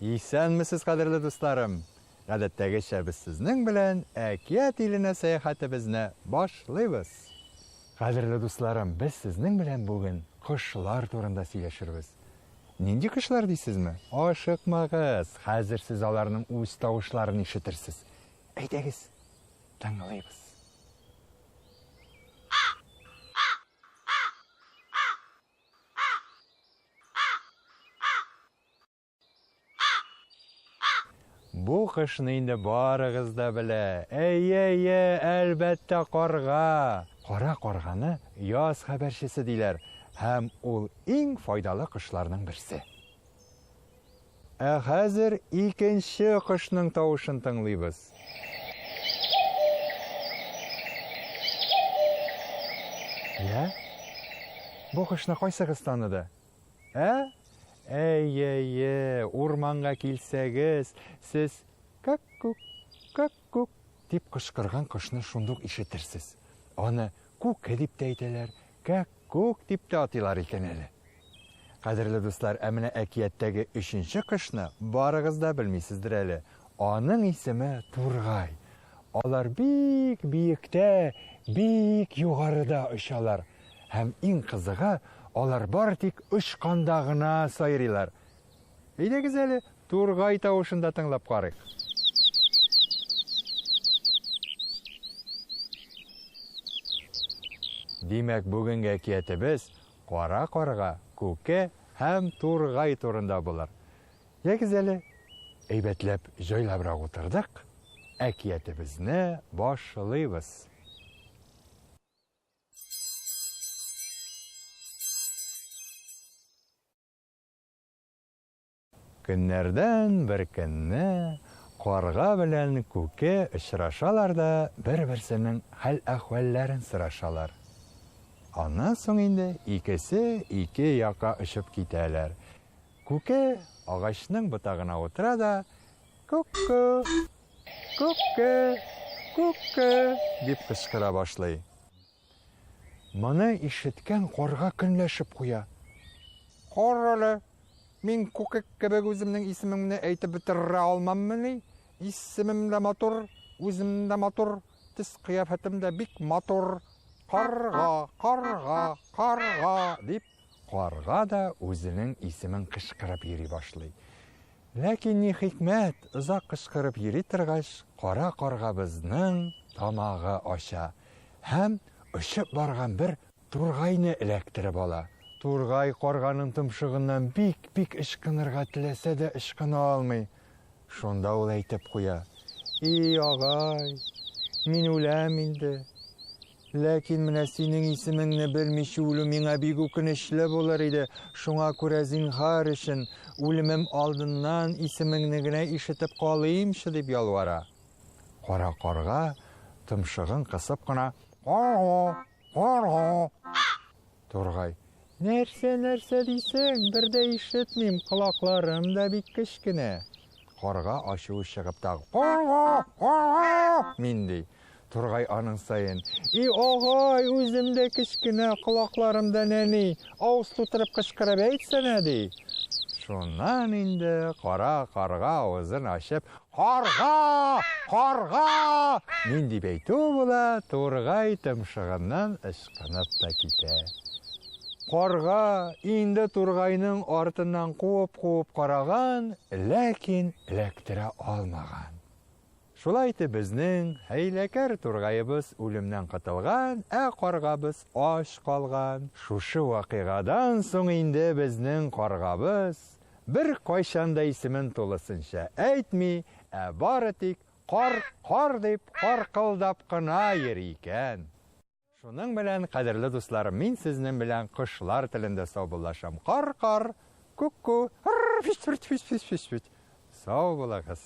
Исәнмесез, кадерле дусларым! Гадәттәгечә без сезнең белән әкият иленә сәяхәтебезне башлыйбыз. Кадерле дусларым, без сезнең белән бүген кошлар турында сөйләшербез. Нинди кошлар дисезме? Ашыкмагыз, хәзер сез аларның үз тавышларын ишетерсез. Әйдәгез, тыңлыйбыз. Бу кышны инде барыгыз да белә. Әйе, әйе, әлбәттә, карга. Кара карганы яз хәбәрчесе диләр һәм ул иң файдалы кошларның берсе. Ә хәзер икенче кошның тавышын тыңлыйбыз. Йә? Бу кошны кайсыгыз таныды? Ә? Әй-әй-әй, урманга килсәгез, сез как-кук, как-кук дип кычкырган кошны шундук ишетерсез. Аны күке дип тә әйтәләр, кәк-күк дип тә атыйлар икән әле. Кадерле дуслар, ә менә әкияттәге өченче кошны барыгыз да белмисездер әле. Аның исеме Тургай. Алар бик биектә, бик югарыда очалар. Һәм иң кызыгы, алар бары тик очканда гына сайрыйлар. Әйдәгез әле, тургай тавышын да тыңлап карыйк. Димәк, бүгенге әкиятебез кара карга, күке һәм тургай турында булыр. Ягез әле, әйбәтләп җайлабрак утырдык, әкиятебезне башлыйбыз. Көннәрдән бер көнне карга белән күке очрашалар да бер-берсенең хәл-әхвәлләрен сорашалар. Аннан соң инде икесе ике якка очып китәләр. Күке агачның ботагына утыра да, Күк-кү! Күк-кү! Күк-кү! дип кычкыра башлый. Моны ишеткән карга көнләшеп куя. Карале, мин күкек кебек үземнең исемемне әйтеп бетерә алмаммыни? Исемем дә матур, үзем дә матур, төс-кыяфәтем дә бик матур. Карга, карга, карга, дип, карга да үзенең исемен кычкырып йөри башлый. Ләкин ни хикмәт, озак кычкырып йөри торгач, кара каргабызның тамагы ача һәм очып барган бер тургайны эләктереп ала. Тургай карганың томшыгыннан бик-бик ычкынырга теләсә дә ычкына алмый. Шунда ул әйтеп куя, И агай, мин үләм инде. Ләкин менә синең исемеңне белмичә үлү миңа бик үкенечле булыр иде, шуңа күрә зинһар өчен, үлемем алдыннан исемеңне генә ишетеп калыймчы, дип ялвара. Кара карга, томшыгын кысып кына, Карга! Карга! Тургай, Нәрсә, нәрсә дисең, бер дә ишетмим, колакларым да бик кечкенә. Карга ачуы чыгып тагы, Карга! Карга! Мин, ди. Тургай аның саен, И, агай, үзем дә кечкенә, колакларым да нәни, авыз тутырып кычкырып әйтсәнә, ди. Шуннан инде кара карга авызын ачып, Карга! Карга! Мин дип әйтү була, тургай томшыгыннан ычкынып та китә. Карга инде тургайның артыннан куып-куып караган, ләкин эләктерә алмаган. Шулай итеп безнең хәйләкәр тургаебыз үлемнән котылган, ә каргабыз ач калган. Шушы вакыйгадан соң инде безнең каргабыз Беркайчан да исемен тулысынча әйтми, ә бары тик кар, кар дип каркылдап кына йөри икән. Шуның белән, кадерле дусларым, мин сезнең белән кошлар телендә саубуллашам. Кар-кар, күк-ку, р-р-фич-фич-фич-фич-фич. Сау булыгыз!